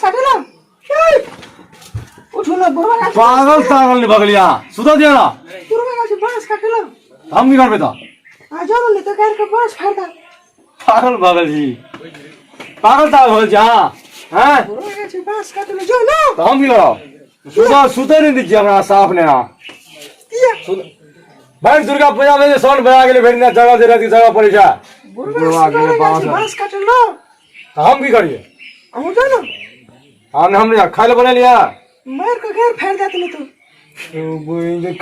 काटे ला। उठू ना बुढ़वा गाछ। पागल तागल नहीं भगलिया सुता दिया ना। बुढ़वा गाछ बांस काटे ला। हम की करबे त? आ जाओ ने तो कर के बांस फाड़ दा। पागल भगल जी, पागल तागल भगल जी। हाँ हैं, बुढ़वा गाछ बांस काटे ला, जो ना। तो हम की करब? सुता सुते नहीं दै छियै हमरा साफ ने। किया? भरि दुर्गा पूजा में जे साउंड बजा गेलै भरि दिना, जगह जे रहती जगह पड़ै छै। बुढ़वा गेलै गाछ बांस। बांस काटे ला। तऽ हम की करियै? अहूँ जाओ ना। हम हम नहि खाय लए बनेलियै। मार के घर फाड़ देत नहीं तो।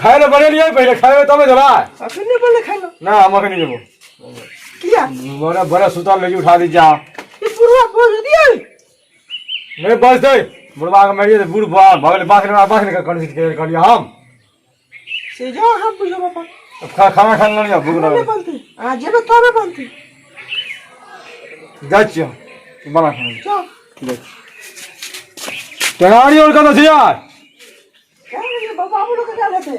खाय लए बनेलियै, पहिले खायबै तबे देबै। अखन नहीं बोले खाय लो। ना, हम अखन नहि जेबो। किया? बड़ा बड़ा सुतल रहै छी, उठा दी जा। ई बुढ़वा बोल दिए। नहि बजतै बुढ़वा के, मारिए बूढ़ भऽ गेलै, बाँस बाँस नहि करै छै, कहलियै हम। से जो हम बुझो बापा। खाना खाना नहीं, भूख नहीं लागल। बनते आ जेबे तबे बनते। जाइ छियै हम, बना खाना। जाओ। जाइ छी। टेंगारी और कतऽ छै यार? क्या ये बाबू लोग क्या लेते?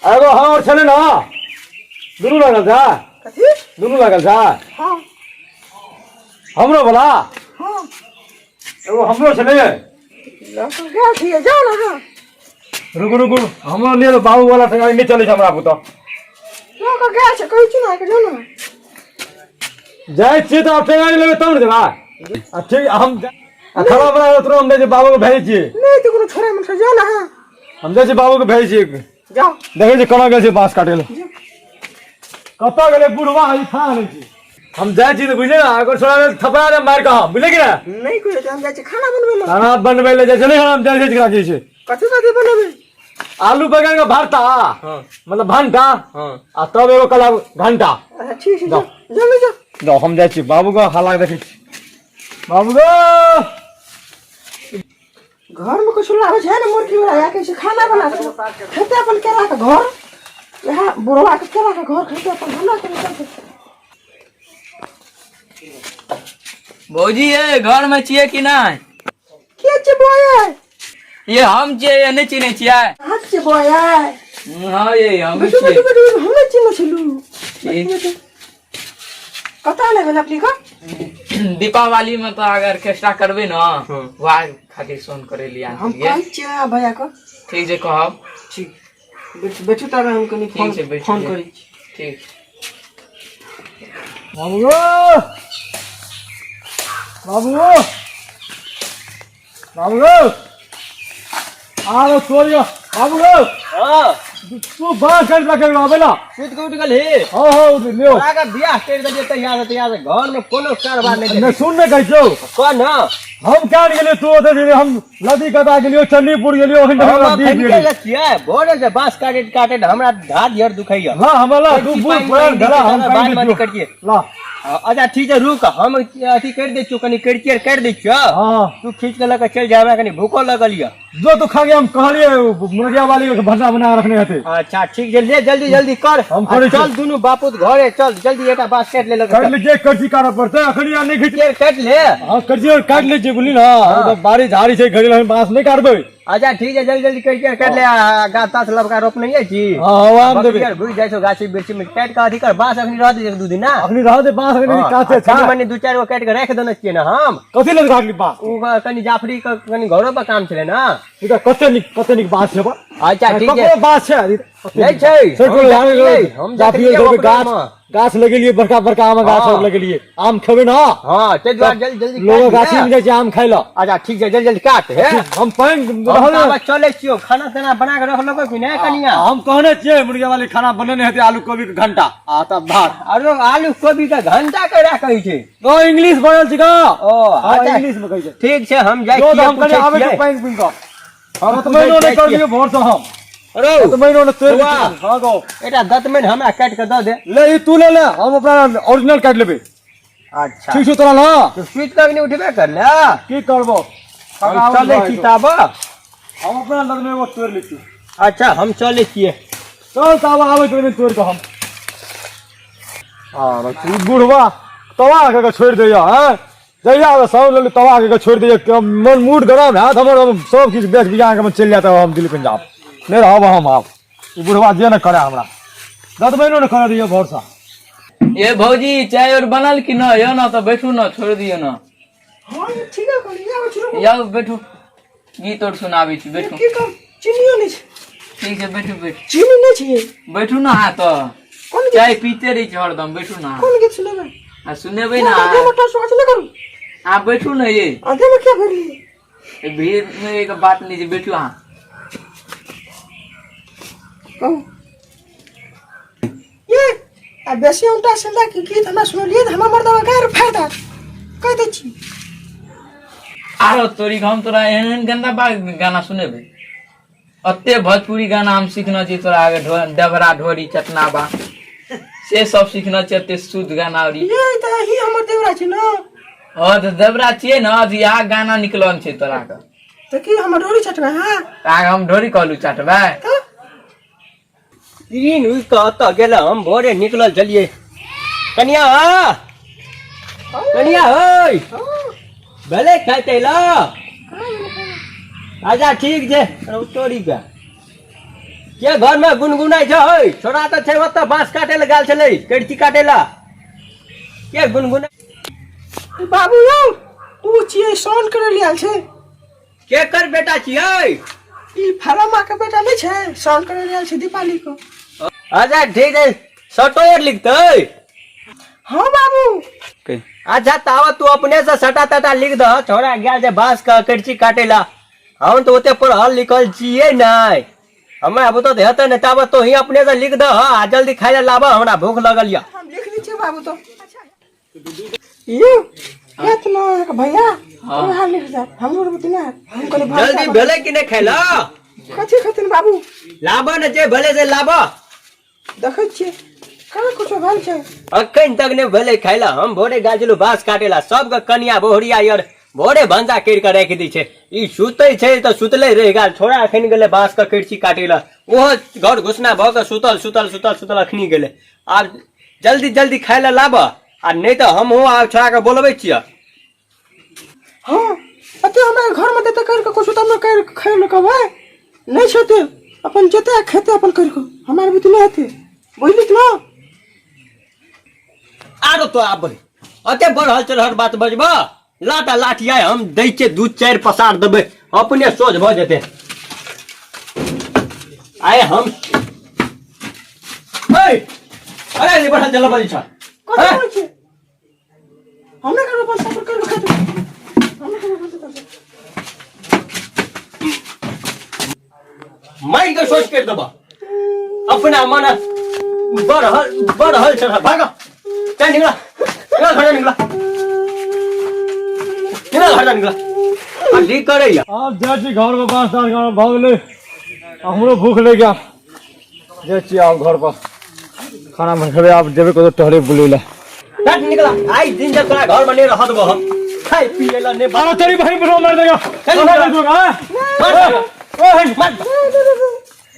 एगो हमर छलै ने, दुनू लागल छै। कथी? दुनू लागल छै। हाँ। हमरो वाला। हाँ। एगो हमरो छलै। लऽ गेल छियै, जाओ ना। हाँ। रुकू रुकू, हमरो लिए बाबू वाला टेंगारी नहि चलै छै हमरा पुतऽ। लऽ कऽ गेल छै, कहै छी ने अहाँके, जाओ ना। जाइ छियै तऽ आब टेंगारी लेबै तब ने देबै। आ ठीक, हम आ खाना बना कऽ तुरंत हम जाइ छियै, बाबूके भेजै छियै। नहि तऽ कोनो छोड़े मन जाओ ना। हाँ। हम जाइ छियै, बाबूके भेजै छियै। जाओ। देखै छियै केना गेल छै बाँस काटै लए, कतऽ गेलै बुढ़वा, ई खा लै छी। हम जाइ छी तऽ बुझलियै ने, अगर छोड़ा थपड़ा दे मारि कऽ हम, बुझलियै कि ने? नहि कोइ, हम जाइ छी खाना बनबै लए। खाना बनबै लए जाइ छै नहि, हम जाइ छी, केना छै? कथी कथी बनेबै? आलू बैगन के भरता। हाँ। मतलब भंटा। हाँ। आ तब एगो कला घंटा। अच्छा, ठीक छै। जाओ। जाओ, जल्दी जाओ। जाओ, हम जाइ छी, बाबू के हालात देखै छी। बाबू गो! घर में कुछ लाबै छै ने मुर्गी वाला, या कहै छै खाना बना के खेते अपन केला के घर, इएह बुढ़वा के केला के घर खेते अपन हमरा के चलते। भौजी ये, घर में छियै कि नहि? के छै बोए? ये हम छियै ये, नहि चिन्है छियै? अहाँ छियै बोए? हाँ ये हम बैठू। छियै। बैठू बैठू, हम नहि चिन्है छलू। की? बैठू। कतऽ लगल अपने के? दीपावली में तो अगर ऑर्केस्ट्रा करबै ने, वएह खातिर फोन करे लिया। हम कहै छियै भैया के। ठीक छै, कहब। ठीक, बैठू बैठू, तब हम कनि फोन ठीक छै, बैठू। फोन करै छी। ठीक। बाबू गो, बाबू गो, बाबू गो, आरो तोरियो बाबू गो। हाँ। तू बाँस काटि लऽ के आबै ला। सुति कऽ उठि गेलही? हाँ हाँ, उठ लियो। तोरा के बियाह करि देलियै तहिया से, तहिया से घर में कोनो कारोबार नहि। नहि, सुन, नहि कहै छियौ। कह न। हम क्या गेलियो, तू ओतऽ गेलियो, हम नदी कता गेलियो, चंडीपुर गेलियो, अखन तक हम हमरा बीस अखन गेलियो। के छियै, भोरे से बाँस काटैत काटैत हमरा हाथ ढेर दुखैया। ला हमरा, ला तू छी बूढ़ पानि पुरान पानि भेला, हम बाल पानि बाल दै छियौ। करियै। ला। अच्छा ठीक छै, रुक, हम अथी करि दै छियौ, कनि करितियै काटि दै छियौ। हाँ। तू खींच के लऽ कऽ चलि जा, हमरा कनि भूखो लगल यऽ। जो तू खा गया, हम कहलिए मुर्गिया वाली के भंडा बना के रखने हेतै। अच्छा ठीक छै, ले जल्दी जल्दी कर। हम आ करै छी। चल दुनू बापूत घरे चल, जल्दी एकटा बाँस काटि ले लऽ काटि ले, जे करची काटऽ पड़तै अखन या नहि खींच। काटि ले। हाँ, करची और काटि लै छियै, बुझली ने? हाँ, बाड़ी झाड़ी छै, घड़ी लग बाँस नहि काटबै। अच्छा ठीक छै, जल्दी जल्दी करि के काटि ले। आ गाछ ताछ लबका रोपने छी? हाँ हाँ, आम देबै। बकरी आर घुसि जाइ छौ गाछी वृक्षी में, काटि कऽ अथी कर, बाँस अखनी रह दे एक दू दिन ना। अखनी रह दे बाँस, अखनी काटे छै। कनि मनि दू चारि गो काटि कऽ राखि देने छियै ने हम। कथी लेल काटली बाँस? ओ कनि जाफरी के कनि घरो पर काम छलै ने। ई तऽ कते नीक, कते नीक बाँस छै बा। अच्छा ठीक छै। ककरो बाँस छै? नहि छै। सर, हम कोन देखलियै, हम जाफरी देखलियै घर में ओकरे गाछ मे। गाछ लगेलियै, बड़का बड़का आम गाछ हाँ। सब लगेलियै, आम खेबै ना। हँ, ताहि दुआरे जल्दी जल्दी लोग काटि गाछी ले। में जाइ छै आम खाइ लए। अच्छा ठीक छै, जल्दी जल्दी काट हे। हम पानि हम रहल। ताबत चलै छियौ, खाना ताना बना कऽ रखलको कि नहि कनिया? हम कहने छियै मुर्गिया वाली खाना बनेने हेतै, आलू कोबी के घंटा आ तब भात। अरे आलू कोबी के घंटा केकरा कहै छै? ओ इंग्लिश बनल छै का। ओ हाँ, अच्छा। इंग्लिश में कहै छै। ठीक छै, हम जाइ जो छियै, तऽ हम कनि पूछै आबै छियै। छी पानि पी कऽ। हम दतमैनो पूछै नहि करलियै छियै। भोर से हम। रौ। दतमैनो नहि तोड़ि। बौआ। हाँ गो। एकटा दतमैन हमरा काटि कऽ दऽ दे। ले, ई तू ले ले, हम अपना ओरिजिनल काटि लेबै। अच्छा। ठीक छौ तोरा ना? तू सुति कऽ नहि उठबे करले? की करबो, हम चलै छी ताबऽ। हम अपना लगमे एगो तोड़ि लै छी। अच्छा, हम चलै छियै। चल ताबऽ, आबै तोड़ि तोड़ि कऽ हम। आर ई बुढ़वा तबाह कऽ के छोड़ि दैया। हँ, जहिया सब लेली तबाह कऽ के छोड़ि दैया। के मन मूड गरम हैत हमर, हम सब किछु बेच बिका के हम चलि जायत, हम दिल्ली पंजाब नहि रहब हम आब। ई बुढ़वा जे ने करे, हमरा दतमैनो ने करऽ दैया भरोसा। ये भौजी, चाय और बनल कि न? यौ न तऽ बैठू न, छोड़ दियौ न। हाँ, ये ठीक है, कहलिए आबै छी। सुनबो। यौ बैठू, गीत और सुनाबै छी, बैठू। की कर, चिनियो नहि छै। ठीक छै, बैठू बैठू। चीनी नहि छियै। बैठू ना अहाँ तऽ। कोन गीत? चाय पीते रहै छी हरदम, बैठू ना। कोन गीत सुनेबै? आ सुनेबै ना। आधे मोटा सोच नहि करू। अहाँ बैठू ने ये। आधे में क्या भरलियै? भीड़ में एक बात नहीं छै, बैठू अहाँ। कहू ये, आ बेसी उल्टा सीधा के गीत हमरा सुनलियै तऽ हमरा मर्दवा गारि फाड़ि देत, कहि दै छी। आरो तोरी, हम तोरा एहन एहन गंदा बात गाना सुनेबै। अते भोजपुरी गाना हम सीखना छी तोरा आगे, डबरा ढोरी चटना बा से सब सीखना छी, अते शुद्ध गाना और ये तऽ ही हमर देवरा छै ने। हाँ तऽ देवरा छियै ने, अभी आ गाना निकलल छै तोरा के। तऽ की हमर ढोरी चटबै? हाँ। तऽ आगे हम ढोरी कहलू चटबै। तऽ तीन उठि कऽ ओतऽ गेल, हम भोरे निकलल छलियै। कनिया, कनिया होय, भेलै खाइते ल? अच्छा ठीक छै। रौ तोरी के के घरमे गुनगुनाइ छै? होय, छोड़ा तऽ छै ओतऽ बाँस काटै लए गेल छलै, करची काटै लए। के गुनगुना? बाबू यौ, उ छियै, साउंड करै लए आयल छै। केकर बेटा छियै? ई फलामा के बेटा नहि छै, साउंड करै लए आयल छै दीपावली को। अच्छा ठीक छै, सटो आर लिखतै? हाँ बाबू। अच्छा तावत तू अपने से सटा तटा लिख दह। छोड़ा गेल छै बांस के करची काटे ला, हम तो ओते पढ़ल लिखल छियै नहि, हमरा आब तऽ हेतै नहि। तावत तो ही अपने से लिख दह आ जल्दी खाय लए लाबह, हमरा भूख लगल यऽ। हम लिख दै छियै बाबू। तो यौ केतना अहाँके भैया। हाँ। वएह लिख जात, हमरो बुद्धि नहि हैत। हम कहलियै भाषा। जल्दी भेलै कि नहि खाय लए? कथी खथिन बाबू? लाबह ने, जे भेलै से लाबह। देखै छियै कहाँ कुछो भेल छै। अखन तक नहि भेलै खाय लए? हम भोरे गेल छलहुँ बाँस काटे ला, सबके कनिया बहुरिया यार भोरे भनसा करि कऽ राखि दै छै। ई सुतै छै तऽ सुतले रहि गेल। छोड़ा अखन गेलै बाँस के करची काटे ला, ओहो घर घुसना भऽ कऽ सुतल सुतल सुतल सुतल अखनी गेलै। आब जल्दी जल्दी खाय लए लाबह आ नहि तऽ हमहूँ आब छोड़ा के बोलबै छियै। हाँ, अते हमरा घरमे देते करि कऽ कुछो, तब ने करि खाय लए कहबै। नहि छै ओते, अपन जेतै आ खेतै अपन करि कऽ, हमरा बुद्धि नहि हेतै, बुझली ने? आरो तो आब अते बढ़ल चढ़ल बात बजबह, लाटा लाठी आइ हम दै छियै, दू चारि पसार देबै, अपने सोझ भऽ जेतै। आइ हम अरे नहीं बढ़ल चल बजै छ। कथी कहै छियै? हमरा करबै अपन सफर करबै खेतै, हमरा करबै अपन सफर। मारि के सोच कर देबह। अपना मन बढ़ल बढ़ल चढ़ल, भाग, चल निकला, निकला घर, निकला निकला घर, निकला आ ली करैया। आब जाइ छी घर पर, बाँस तास घर भऽ गेलै, हमरो भूख लागि गेल। जाइ छी आब घर पर खाना बनेबै, आब जेबै कतौ टहले बुलै लए। हट निकला, आई दिन जब तोरा घर में नहीं रहत बो, हम खाई पिए ला नहीं। अरे तेरी बहन पर मार देगा। चल मार निकला। दूंगा, हाँ? मार, ओए, मार।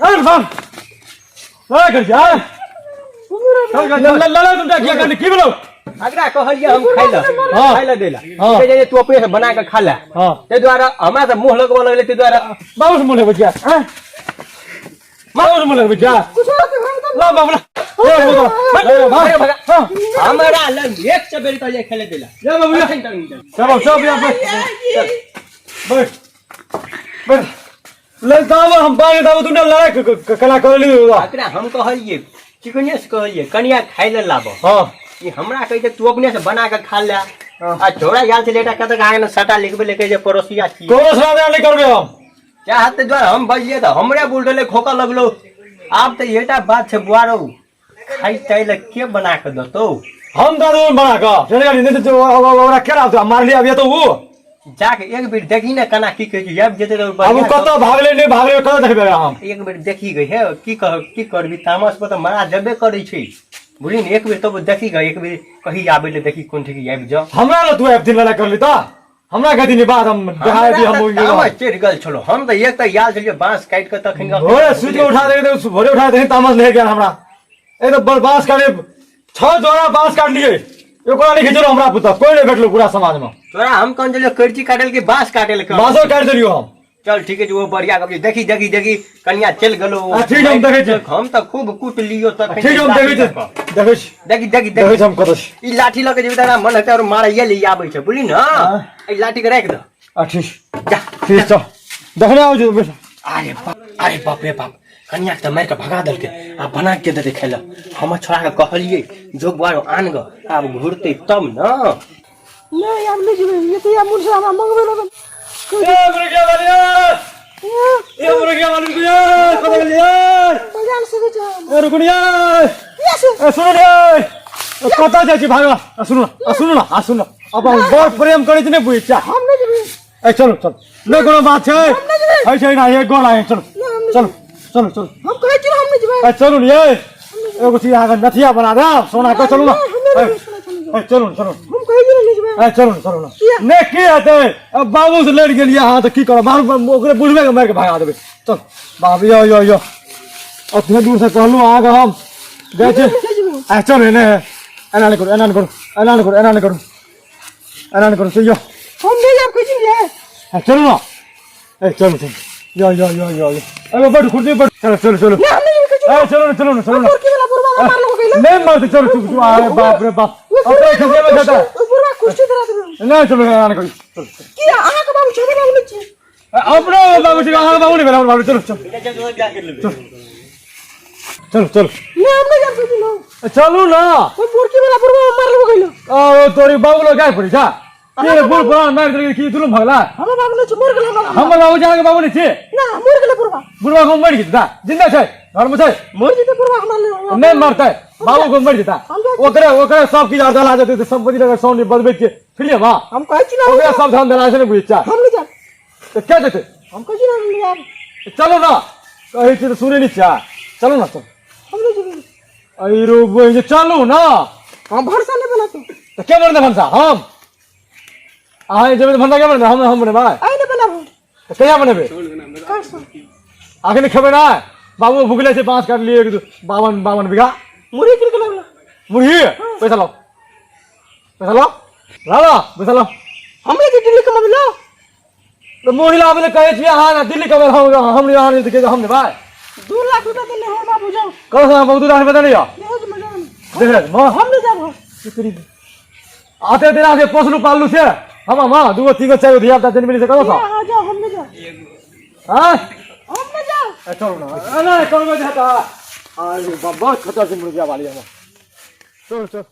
अरे बाप लड़ा कर जा, चल चल लड़ा लड़ा, तुम क्या करने की बोलो? अगरा कहलिए हम खाइ ला। हाँ। खाइ ला देला। हाँ। कहै जे तू अपने से बना के खा ले। हाँ। ताहि दुआरे हमरा से मुंह लगबऽ लगलै, ताहि दुआरे। बाबू से मुँह लगबै जा, हाँ? बाबू से मुँह लगबै जा। ला बाबू ला। ले बाबू, ले बाबू, भगा, भगा। हाँ। हमरा लग एक से बेर कहलिए खेले देला। जा बाबू जा। अखन तक नहि देला। चलो चल यहाँ बैठ बैठ बैठ ले दाव हम बागे दाव, तू ना लड़ाई कला कर ली। एकरा हम कहलिए चिकने से कहलिए कनिया खाइ ले लाबऽ। हाँ। ई हमरा कहै छै तू अपने से बना के खा ले। हाँ। आ छोड़ा गेल छलै एकटा कतऽ अहाँके सटा लिखबै ले, कहै छै पड़ोसिया छी। कोनो सलाह नहीं करबे हम। चाहत ताहि दुआरे हम बजलियै तऽ हमरे बुलडोले खोकऽ लगलो। आब तऽ एटा बात छै बुआ रौ, खाइ ताइ लए के बना कऽ देतौ? हम दऽ देबो बना कऽ, चल गाड़ी नहीं तो ओकरा केना होतै? मारली अभी तो वो जाके एक बेर देखी ने केना की कहै छै, आबि जेतै तऽ आब ओ बढ़िआँ। कतऽ भागले नहीं भागले, कतऽ देखबै हम? एक बेर देखी गई है, की कह की करबी, तामस पर तऽ मरा जेबे करै छै, बुझली ने? एक बेर तब देखी गई, एक बेर कही आबै लए, देखी कोन ठीक आबि जाओ। हमरा लए तू आबि दिन लड़ाई करली तऽ हमरा गति नहीं बाद हम देखाय दी हम। तामस चढ़ि गेल छलो, हम तऽ एक तऽ आयल छलियै बाँस काटि कऽ तखन। भोरे सुति के उठा दे, भोरे उठा दे, तामस नहीं गेल हमरा। एक तो बांस काटे 6 जोड़ा बांस काट लिए, एकरा नहीं खिचलो हमरा पुता, कोई नहीं भेटलो पूरा समाज में। तोरा हम कोन छलियै, करची काटल कि बाँस काटल के? बांसो काट देलियो हम। चल ठीक है, वो बढ़िया गप। देखी देखी देखी, कनिया चलि गेलो। आ, ठीक है, हम देखै छी। हम तऽ खूब कुट लियो तखन। ठीक है, हम देखै छी देखै छी। देखी देखी। देखै देखी छी हम कतऽ छी। ई लाठी लऽ के जेबी तोरा मन हेतै और मारैये ले आबै छै, बुझली ने? हाँ। एहि लाठी के राखि दह। आ ठीक। जा। ठीक चल, देखने आबै छी बैठ। अरे बाप, अरे बाप रे बाप, कनिया के तऽ मारि के भगा देलकै, आ बना के देतै खाय लए। हमर छोड़ा के कहलियै जो बुआरो आन ग, आब घुरतै तब न। नहीं, आब नहीं जेबै, ये तो या मुड़ से हमरा मंगबै लगल। ए मुर्गिया वाली, ए मुर्गिया वाली, रुकिया, कतऽ गेलियै? बजान से छै। ए रुकुनिया। ये से। ए सुनू ने, ए कतऽ जाइ छी भागल? आ सुनू ने, आ सुनू ने, आ सुनू ने, अपन बड़ प्रेम करै छी, नहि बुझै छियै? हम नहीं जेबै। ए चलू चलू, नहि कोनो बात छै, है छै ना, एक गोल आए, चलू। नहीं, हम नहीं। चलू चलू चलू। हम कहै छी हम नहीं जेबै। ए चलू ने, ए एगो चीज अहाँके नथिया बना देब सोना के, चलू ने। नहीं, हम नहीं ए, जेबै, सोना चलू जेबै। ए चलू ने, चलू ने। हम कहै छी नहीं जेबै। ए चलू ने, चलू ने। किया? नहि की हेतै, अब बाबू से लड़ि गेलियै अहाँ तऽ की करब? बाबू ओकरे बुढ़बे के मारि के भगा देबै। चल बाबू, यो यो यो, ओतने दूर से कहलहुँ अहाँके, हम जाइ छी। नहीं जेबै। ए चलू, एने एना नहि करू, एना नहि करू, एना नहि करू, एना नहि करू, एना नहि करू, चलियौ। हम नहीं जाब, कहै छी नहीं। ए चलू ने, ए चलू चलू, यो यो यो यो यो, ए बैठ कुर्सी पर, चलो चलो चलो। नहीं, हम नहीं जेबै, कहै छी। ए चलो ने, चलो ने, चलो ने। मुर्गी वाला बुढ़वा मार लोग गइला। नहीं मारते, चलो चुप चुप। अरे बाप रे बाप, अपने खिसे में जाता। बुढ़वा कुर्सी धरा देबै। नहीं, चलो, एना नहि करू, चलो। किया? अहाँ के बाबू छै, हमर बाबू नहीं छै। अपनो बाबू छै, अहाँ बाबू नहि भेल हमर बाबू। चलो चलो चलो चलो। नहीं, हम नहीं जाब, कहै छी ना। ए, चलू ना। ओइ मुर्गी वाला बुढ़वा मार लोग गइला। ओ तोरी बाबू लोग गाय पड़ी जा के रे, बूढ़ पुरान मारि देलकै की दुनू भगला? हमर बाबू नहीं छै, मर गेल हमर बाबू। हमर बाबू छै, अहाँके बाबू नहि छै? ना, मर गेलै बुढ़वा। बुढ़वा को मरि जेता, जिंदा छै, घर में छै। मर जेतै बुढ़वा हमरा ले। नहि मरतै, बाबू को मरि जेता। ओकरे ओकरे सब किछु आर दला जेतै तऽ सम्पत्ति लग सोनी बदबै छियै फिर माँ। हम कहै छी ना। ओकरे सब धन दला छै, नहि बुझै छियै? हम नहीं जाब। तऽ के जेतै? हम कहै छी ना, हम नहीं जाब। चलू ना, कहै छी तऽ सुनै नहि छियै? चलू ना, चलू। हम नहीं जेबै। अरे बहिन, चलू ना। हम भरोसा नहीं बनाते। तऽ के बनेतै भनसा? हम अहाँ जेबै तऽ भनसा के बनेतै? हम बनेबै। आइ नहीं बनाबू। तऽ कहिया बनेबै? परसों। अखन खेबै ना? बाबू भुखले छै, बाँस काटलियै एक दू 52 52 बीघा। मुरही किन के लाबला। मुरही? पैसा लाओ, पैसा लाओ, लाओ ना, पैसा लाओ। हमरे जे दिल्ली कमाबे ला। तऽ मुरही लाबै लए कहै छियै अहाँ ने दिल्ली कमाबै, हम अहाँ नहि तऽ हम देबै। 2 लाख रुपया देने हमर बाबू, जाओ। कहाँ से बाबू 2 लाख रुपया देने यऽ? दहेज में जाओ। देख माँ। हम नहीं जाब। आते दिना से पोसलू पाललू से हम माँ, दूगो तीन गो चारि गो धिया पुता जन्म से करो। हाँ, जाओ, हम नहीं जाब। हाँ। हम नहीं जाब। ए, चलू ना, ए, नहीं करू जाता। अरे बाबा, बहुत खतर से मुर्गिया वाली हम। चलो चलो।